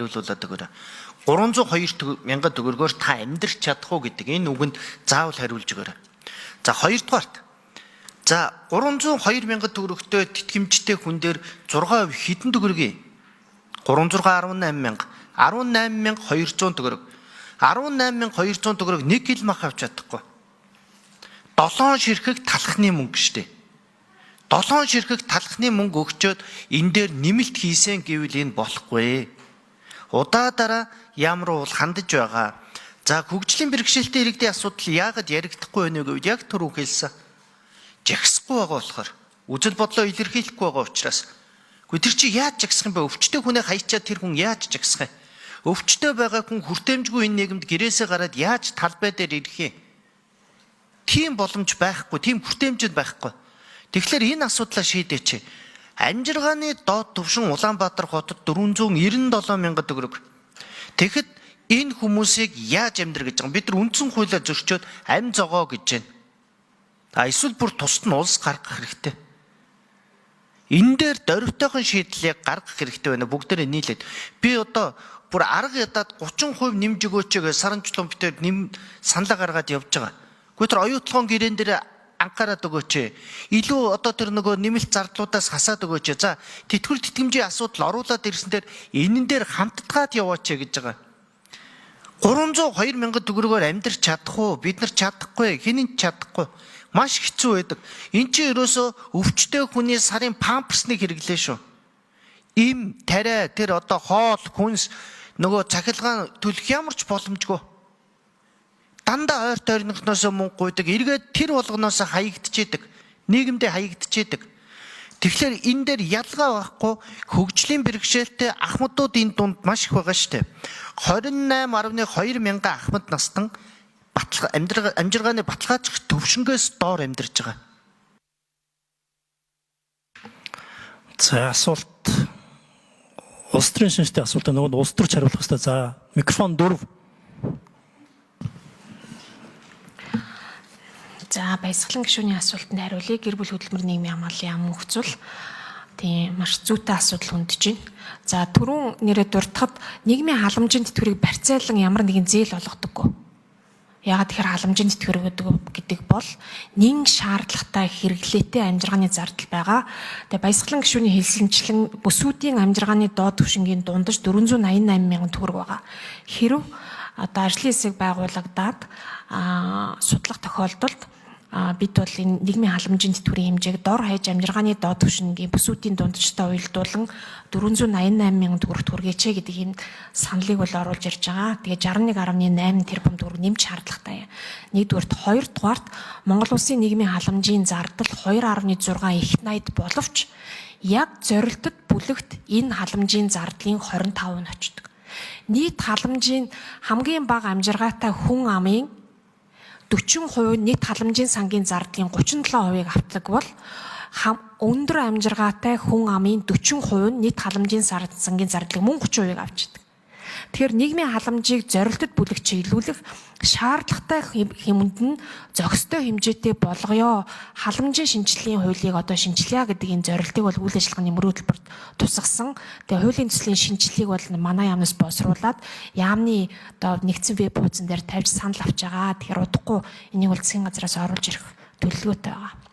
Хариулуулаад өгөөрэй. 302 мянган төгрөгөөр та амьдрч чадах уу гэдэг энэ үгэнд заавал хариулж өгөөрэй. За хоёрдугаарт. За 302 мянган төгрөгтэй тэтгэмжтэй хүн дээр 6% хэдэн төгрөг юм? 3 6 18 мянга 18,200 төгрөг. 18,200 төгрөг 1 кг мах авч чадахгүй. 7 ширхэг талхны мөнгө штэ. 7 ширхэг талхны мөнгө өгчөөд энэ дээр нэмэлт хийсэн гэвэл энэ болохгүй. Удаа дараа ямар уул хандаж байгаа. За хөгжлийн бэрхшээлтэй иргэдийн асуудал яагаад яригдахгүй байна вэ гэвэл яг түрүү хэлсэн. Жагсахгүй байгаа болохоор үзэл бодлоо илэрхийлэхгүй байгаа учраас. Гэхдээ тэр чи яаж жагсах юм бэ? Өвчтөй хүнээ хаячаад тэр хүн яаж жагсах юм? Өвчтөй байгаа хүн хүртээмжгүй энэ нийгэмд гэрээсээ гараад яаж талбай дээр ирэх юм? Тийм боломж байхгүй, тийм хүртээмжид байхгүй. Тэгэхээр энэ асуудлаа шийдээч. Амжиргааны доод түвшин Улаанбаатар хотод 497 мянган төгрөг. Тэгэхэд энэ хүмүүсийг яаж амьдрах гэж байгаа юм? Бид нар үндсэн хуулиа зөрчөөд ам зогоо гэж байна. А эсвэл бүр тусад нь улс гаргах хэрэгтэй. Энэ дээр дөрвтойхон шийдлийг гаргах хэрэгтэй байна. Бүгдээрээ нийлээд. Би одоо бүр арга ядаад 30% нэмж өгөөч гэж саранчлан битээр нэм саналаа гаргаад явж байгаа. Гэхдээ тэр оюутлогын гэрээн дээр анхаарад өгөөч. Илүү одоо тэр нөгөө нэмэлт зардлуудаас хасаад өгөөч. За тэтгэвэр тэтгэмжийн асуудал оруулаад ирсэн дээр энэн дээр хамтдгаад яваач гэж байгаа. 302 мянган төгрөгөөр амьдрч чадах уу? Бид нар чадахгүй, хэн нь ч чадахгүй. Маш хэцүү байдаг. Эн чинь ерөөсөө өвчтөе хүний сарын памперсныг хэрэглээ шүү. Им, тариа, тэр одоо хоол, хүнс нөгөө цахилгаан төлөх ямар ч боломжгүй. Дандаа ойр тойрныхноос мөнгө гуйдаг, эргээд тэр болгоноос хаягдчихэдэг. Нийгэмдээ хаягдчихэдэг. Тэгэхээр энэ дээр ялгаа байхгүй хөгжлийн бэрхшээлтэй ахмадууд энэ дунд маш их байгаа шүү дээ. 28.2 мянган ахмад настан амжиргааны баталгаажих төвшнгөөс доор амьдарч байгаа. За асуулт улс төрийн шинжтэй асуултаа нөгөө улс төрч хариулах хэрэгтэй. За микрофон 4. За баясгалан гишүүний асуултанд хариулъя. Гэр бүл хөдөлмөр нийгмийн хамгааллын яам нөхцөл тийм маш зүйтэй асуудал хүндэж байна. За түрүүн нэрээ дурдахад нийгмийн халамжийн тэтгэврийг барьцаалан ямар нэгэн зээл олгодоггүй. Яагаад тэгэхээр халамжийн тэтгэвэр гэдэг бол нэн шаардлагатай хэрэглээтэй амжиргааны зардал байгаа. Тэгээ баясгалан гишүүний хэлсэнчлэн бүсүүдийн амжиргааны доод түвшингийн дундаж 488 мянган төгрөг байгаа. Хэрв одоо ажлын хэсэг байгуулагдаад судлах тохиолдолд бид бол энэ нийгмийн халамжийн тэтгэврийн хэмжээг дор хаяж амжиргааны доод түвшингийн бүсүүдийн дунджтай уялдуулан 488 мянган төгрөгт хүргээч гэдэг ийм саналыг бол оруулж ирж байгаа. Тэгээ 61.8 тэрбум төгрөг нэмж шаардлагатай юм. Нэгдүгээрт, хоёрдугаарт Монгол Улсын нийгмийн халамжийн зардал 2.6 их найд боловч яг зорилтод бүлэгт энэ халамжийн зардлын 25% нь очдог. Нийт халамжийн хамгийн бага амжиргаатай хүн амын 40% нийт халамжийн сангийн зардлын 37%-ыг авдаг бол өндөр амжиргаатай хүн амын 40% нь нийт халамжийн сангийн зардлыг мөн 30%-ыг авчдаг. Тэгэхээр нийгмийн халамжийг зорилтод бүлэг чиглүүлэх шаардлагатай хэмэнд нь зохистой хэмжээтэй болгоё. Халамжийн шинжилгээний хуулийг одоо шинжилье гэдэг энэ зорилтыг бол үйл ажиллагааны мөрөө төлбөрт тусгасан. Тэгээ хуулийн төслийн шинжилгээг бол манай яамнаас боловсруулад яамны одоо нэгдсэн веб хуудсан дээр тавьж санал авч байгаа. Тэгэхээр удахгүй энийг бол засгийн газраас оруулж ирэх төлөвлөгөөтэй байгаа.